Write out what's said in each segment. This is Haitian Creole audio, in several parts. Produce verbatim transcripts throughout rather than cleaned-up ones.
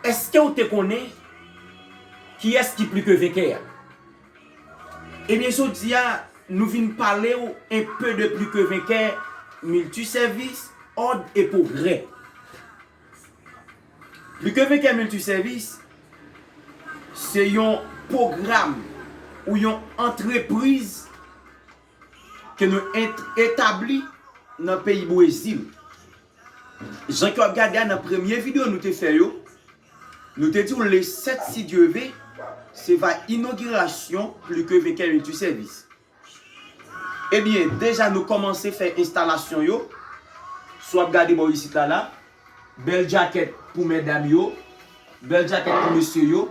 Èske w te konnen kiyès ki Pli Ke Venkè a? Ebyen, jodi a, nou vin pale w un peu de Pli Ke Venkè Miltisèvis, Òd e Pwogrè. Pli Ke Venkè Miltisèvis, se yon pwogram ou yon antrepriz ke nou ent- etabli nan peyi Brezil. Jan ke w ap gade a nan premye videyo nou te fè yo, nou te di w le sept si Dye ve, se va inogirasyon Pli Ke Venkè Miltisèvis. Ebyen, deja nou kòmanse fè enstalasyon yo. Si w ap gade bò isit la la, bèl djakèt pou medam yo, bèl djakèt pou mesye yo.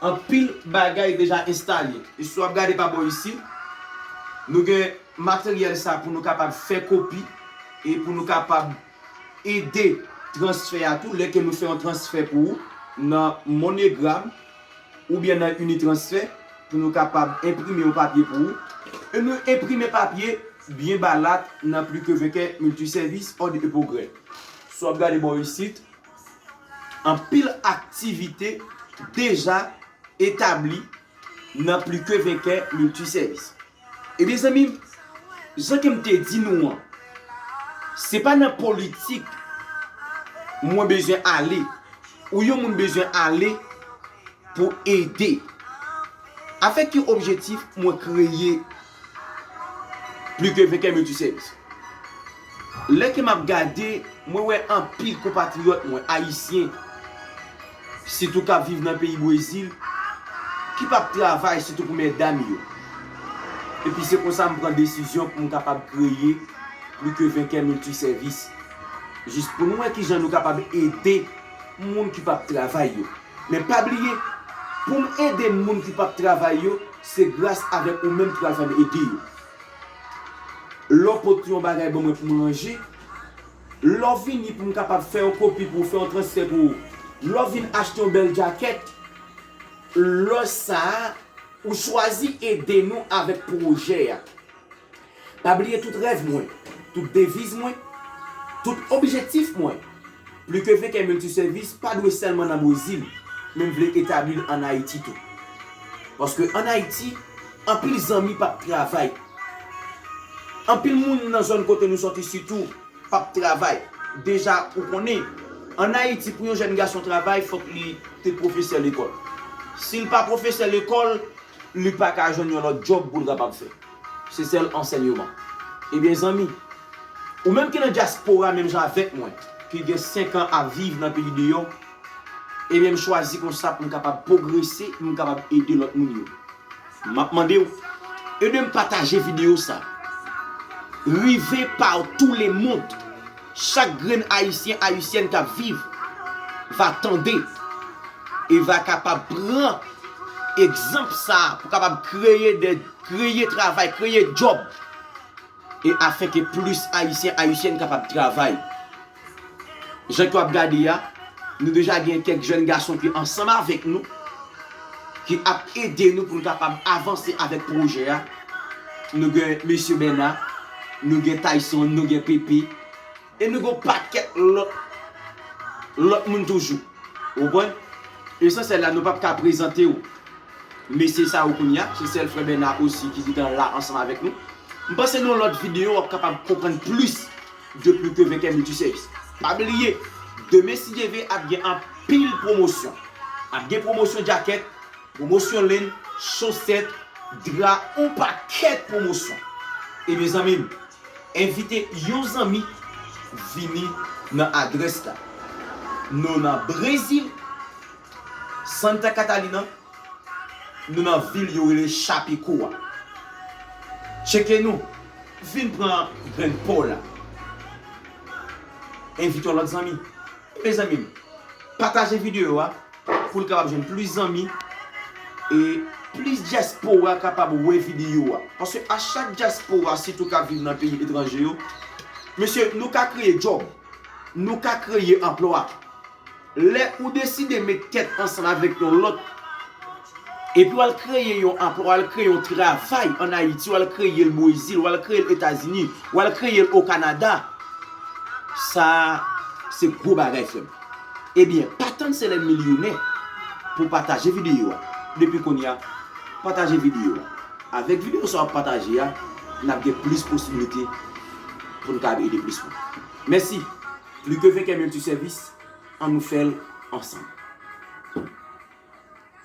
Anpil bagay deja enstale. E si w ap gade pa bò isit, nou gen materyèl sa pou nou kapab fè kopi e pou nou kapab ede transfè a tou. Lè ke nou fè yon transfè pou ou nan MoneyGram oubyen nan Unitransfer, pou nou kapab enprime yon papye pou ou. E nou enprime papye byen balat nan Pli Ke Venkè Miltisèvis, Òd e Pwogrè. Si w ap gade bò isit, anpil aktivite deja etabli nan Pli Ke Venkè Miltisèvis. Ebyen, zanmi m, jan ke m te di nou an, se pa nan politik mwen bezwen ale, ou yon moun bezwen ale pou ede. Avèk ki objektif mwen kreye Pli Ke Venkè Miltisèvis? Lè ke m ap gade, mwen wè anpil konpatriyòt mwen ayisyen, sitou k ap viv nan peyi Brezil, ki p ap travay, sitou pou medam yo. Epi se konsa m pran desizyon pou m kapab kreye Pli Ke Venkè Miltisèvis. Jis pou nou wè kijan nou kapab ede moun ki p ap travay yo. Men pa bliye, pou m ede moun ki p ap travay yo, se gras avèk ou menm ki pral fè m ede yo. Lè w pot yon bagay ban mwen pou m ranje, lè w vini pou m kapab fè yon kopi pou ou, fè yon transfè pou ou, lè w vin achte yon bèl djakèt, lè sa a, ou chwazi ede nou avèk pwojè a. Pa bliye tout rèv mwen, tout deviz mwen, tout objektif mwen. Pli Ke Venkè Miltisèvis pa dwe sèlman nan Brezil, men m vle etabli l ann Ayiti tou. Paske ann Ayiti, anpil zanmi p ap travay. Anpil moun nan zòn kote nou sòti sitou p ap travay. Deja, ou konnen, ann Ayiti, pou yon jèn gason travay, fòk li te pwofesè lekòl. Si l pa pwofesè lekòl, li pa ka jwenn yon lòt djòb pou l kapab fè. Se sèl ansèyman. Ebyen, zanmi, ou menm ki nan dyaspora menm jan avèk mwen, ki gen senk an ap viv nan peyi deyò, ebyen, m chwazi konsa pou m kapab pwogrese, pou m kapab ede lòt moun yo. M ap mande w, ede m pataje videyo sa. Rive par tout le monde. Chak grenn Ayisyen, Ayisyèn k ap viv va tande e va kapab pran egzanp sa a pou kapab kreye de, kreye travay, kreye djòb. E afin ke plis Ayisyen, Ayisyèn kapab travay. Jan ke w ap gade a, nou deja gen kèk jèn gason ki ansanm avèk nou, ki ap ede nou pou nou kapab avanse avèk pwojè a. Nou gen Mesye Bèna, nou gen Tayson, nou gen Pepe, e nou gen yon pakèt lòt, lòt moun toujou. Ou konprann? Esansyèl la, nou p ap ka prezante w mesye sa yo kounye a, se sèl frè Bèna osi ki gentan la ansanm avèk nou. M panse nan yon lòt videyo, w ap kapab konprann plis de Pli Ke Venkè Miltisèvis. Pa bliye, demen, si Dye ve, ap gen anpil pwomosyon. Ap gen pwomosyon djakèt, pwomosyon lenn, chosèt, dra, yon pakèt pwomosyon. Ebyen, zanmi m, envite yon zanmi vini nan adrès la. Nou nan Brezil, Santa Catarina, nou nan vil yo rele Chapecó a. Tcheke nou, vin pran grenn pa w la. Envite yon lòt zanmi. Ebyen, zanmi m, pataje videyo a pou l kapab jwenn plis zanmi e plis dyaspora kapab wè videyo a. Paske a chak dyaspora, sitou k ap viv nan peyi etranje yo, mesye, nou ka kreye djòb, nou ka kreye anplwa. Lè ou deside met tèt ansanm avèk yon lòt, epi w al kreye yon anplwa, w al kreye yon travay ann Ayiti, w al kreye l Brezil, w al kreye l Etazini, w al kreye l o Kanada, sa a se gwo bagay, frè m. Ebyen, pa Tann se lè milyonè pou pataje videyo a. Depi kounye a, pataje videyo a. Avèk videyo sa w ap pataje a, n ap gen plis posibilite pou n ka ede plis moun. Mèsi. Plus que vainqueur multiservice, ann nou fè l ansanm.